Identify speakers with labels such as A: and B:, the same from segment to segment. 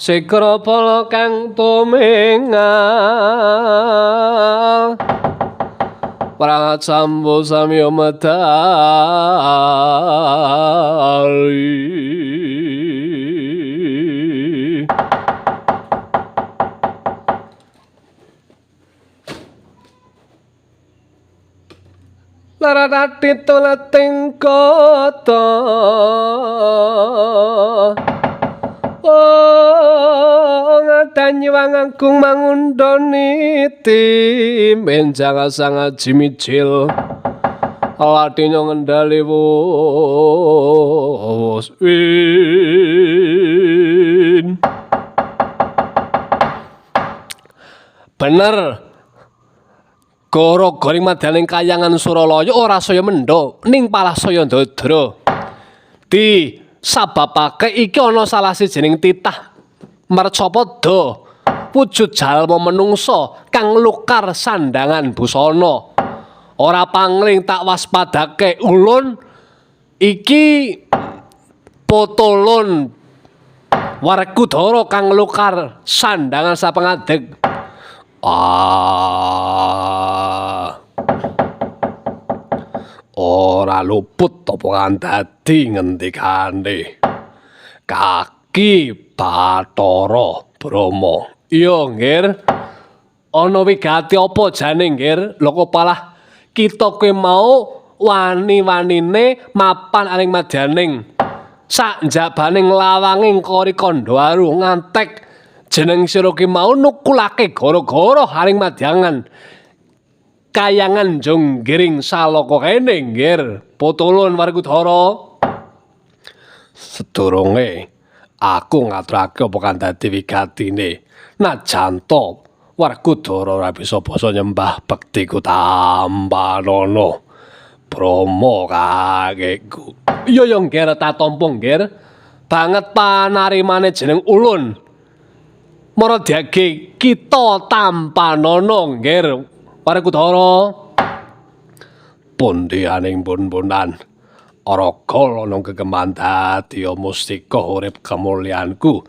A: Sikrapala kang tumingal Pracambo samya medali. Laradati tulating kota. Oh, ngadanyi wang agung mangundha niti menjang sang aji mijil latinya ngendali wus win. Bener Goro goring madyaning kayangan Suralaya ora saya mendha ning palah saya ndadra. Di sababake iki ana salah sijining titah mercapada wujud jalma menungsa kang lukar sandangan busana. Ora pangling tak waspadake ulun iki potolon Werkudara kang lukar sandangan sapengadeg. Ah. Ora luput apa kang dadi ngendikane Kaki Bathara Brahma. Iya, Nggir. Ana wigati apa jane, Nggir? Lha kok palah kita kowe mau wani-wanine mapan aring madyaning sak njabaning lawanging Kori Kandharu ngantek jeneng sira ki mau nukulake gara-gara aring madyangan kayangan Jonggiring Salaka kene, Nggir. Potolon Werkudara. Sedurunge aku ngaturake apa kang dadi wigatine, najan ta Werkudara ora bisa basa nyembah bektiku tampanana Brahma kakekku. Iya ya, Nggir, tak tampa, Nggir. Banget panarimane jeneng ulun. Mara diage kita tampanana, Nggir. Werkudara. Pundi aning pun-punan raga ana gegeman dadi mustika urip kemulyanku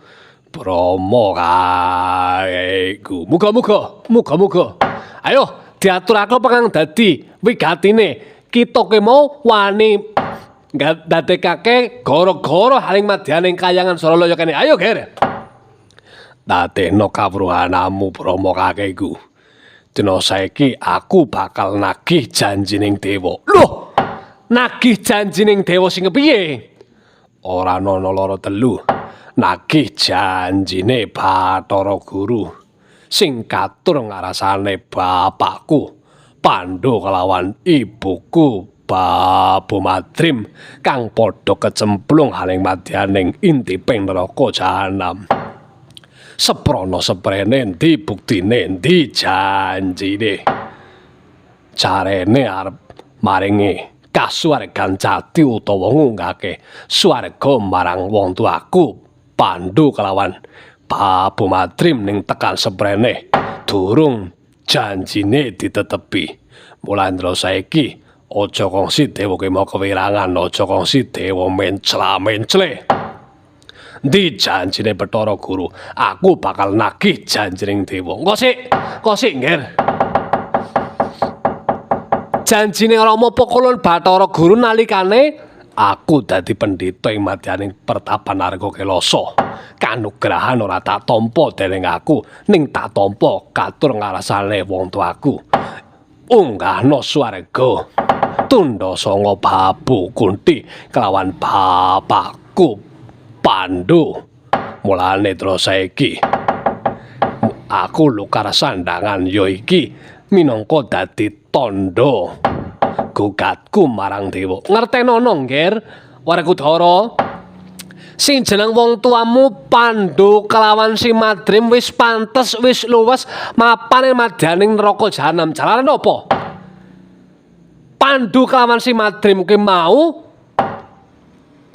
A: Brahma kakekku. Muga-muga, muga-muga. Ayo diaturake apa kang dadi wigatine kita kowe mau wani ndadekake gara-gara aring madyaning kayangan Suralaya kene. Ayo, Ger. Dadekno kawruhanamu Brahma kakekku. Dina saiki aku bakal nagih janjining dewa. Loh, nagih janjining dewa sing kepiye? Ora ana loro telu. Nagih janjine Bathara Guru sing katur ngarasane bapakku Pandhu kelawan ibuku Babu Madrim kang padha kecemplung aning madyaning intiping neraka jahanam. Seprana seprene endi buktine endi janjine? Carene arep maringi kasuwargan jati utawa ngunggahke swarga marang wong tuaku Pandhu kelawan Babu Madrim ning tekan seprene durung janjine ditetepi. Mulane saiki aja kongsi dewa ki mau kewirangan, aja kongsi dewa mencla-mencle. Ndi janjine Bathara Guru? Aku bakal nagih janjining dewa. Engko sik, engko sik, Nggir. Janjine Rama Pakulun Bathara Guru nalikane aku dadi pendhita ing madyaning pertapan Arga Kelasa. Kanugrahan ora tak tampa dening aku, ning tak tampa katur ngarasane wong tuaku. Unggahna swarga. Tundha sanga Babu Kunti kelawan bapakku Pandhu. Mulane terus saiki aku lukar sandangan ya iki minangka dadi tandha gugatku marang dewa. Ngertenono, Nggir, Werkudara. Sing jeneng wong tuamu Pandhu kelawan si Madrim wis pantes wis luwes mapan ing madyaning neraka jahanam. Jalaran apa? Pandhu kelawan si Madrim ki mau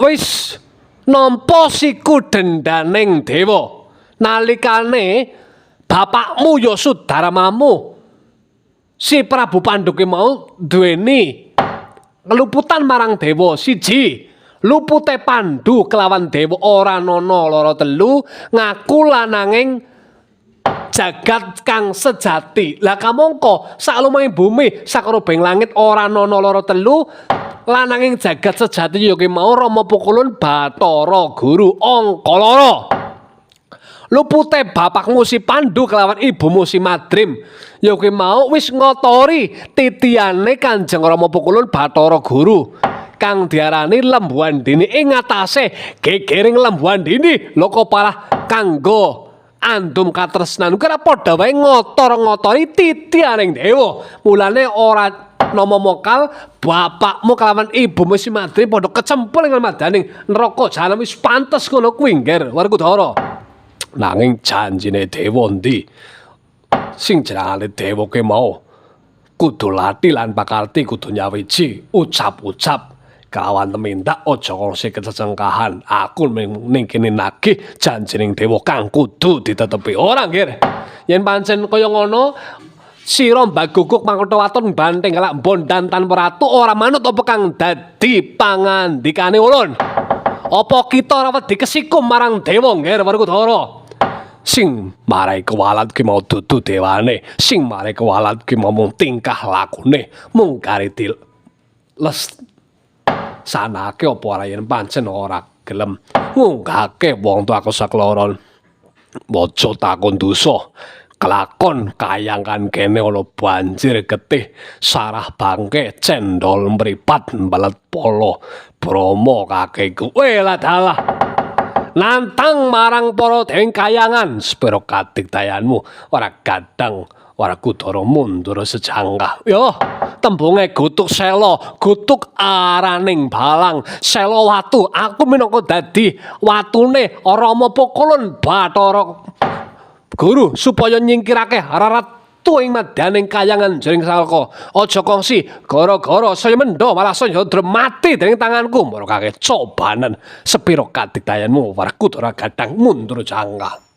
A: wis nampa siku dendaning dewa. Nalikane bapakmu ya sudarmamu si Prabu Pandhu ki mau duweni keluputan marang dewa. Siji, Lupute Pandu kelawan dewa ora nana loro telu ngaku lananging jagat kang sejati. Lah kamangka saklumahing bumi sakrubing langit ora nana loro telu lananging jagat sejati ya ki mau Rama Pukulun Bathara Guru angka loro. Lupute bapakmu si Pandu kelawan ibumu si Madrim ya kuwi mau wis ngotori titiyane Kanjeng Rama Pukulun Bathara Guru kang diarani Lembu Andini ing ngatasé gegering Lembu Andini loko parah kanggo andum katresnan kuwi ora padha wae ngotor-ngotori titiyaning dewa. Mulane ora nama mokal bapakmu kelawan ibumu si Madrim padha kecempul ing madaning neraka jahanam wis pantes ngono kuwi ngger Werkudara. Nanging janjine dewa ndi sing jenengane dewa kuwi mau kudu lati lan pakarti kudu nyawiji ucap-ucap kelawan temindak aja kongsi kececengkahan. Aku ning kene nagih janjining dewa kang kudu ditetepi. Ora nggih, yen pancen kaya ngono sira mbaguguk mangkota waton banting galak bondan tanpa ratu ora manut apa kang dadi pangandikane ulun. Apa kita ora wedi kesikum marang dewa nggih Werkudara? Sing marai kewalat ki mau dudu dewane, sing marai kewalat ki mau mung tingkah lakune, mung kari di les sanake apa ora yen pancen ora gelem ngunggahke wong tuaku sakloron. Waja takon dosa, kelakon kayangan kene ana banjir getih, sarah bangke, cendol mripat, mbelet polo, bromo kakiku. Welah dalah. Nantang marang para dewing kayangan, sepiro kadigdayanmu ora gadang ora kudara mundur sejangkah. Yo, tembunge gutuk sela, gutuk araning balang, sela watu. Aku minangka dadi watune Rama Pukulun Bathara Guru supaya nyingkirake ratu ing madyaning kayangan jroning salka. Aja kongsi gara-gara saya mendha malah saya mati dening tanganku. Mara kakek cobanen sepiro kadigdayanmu ora kudara gadang mundur jangkah.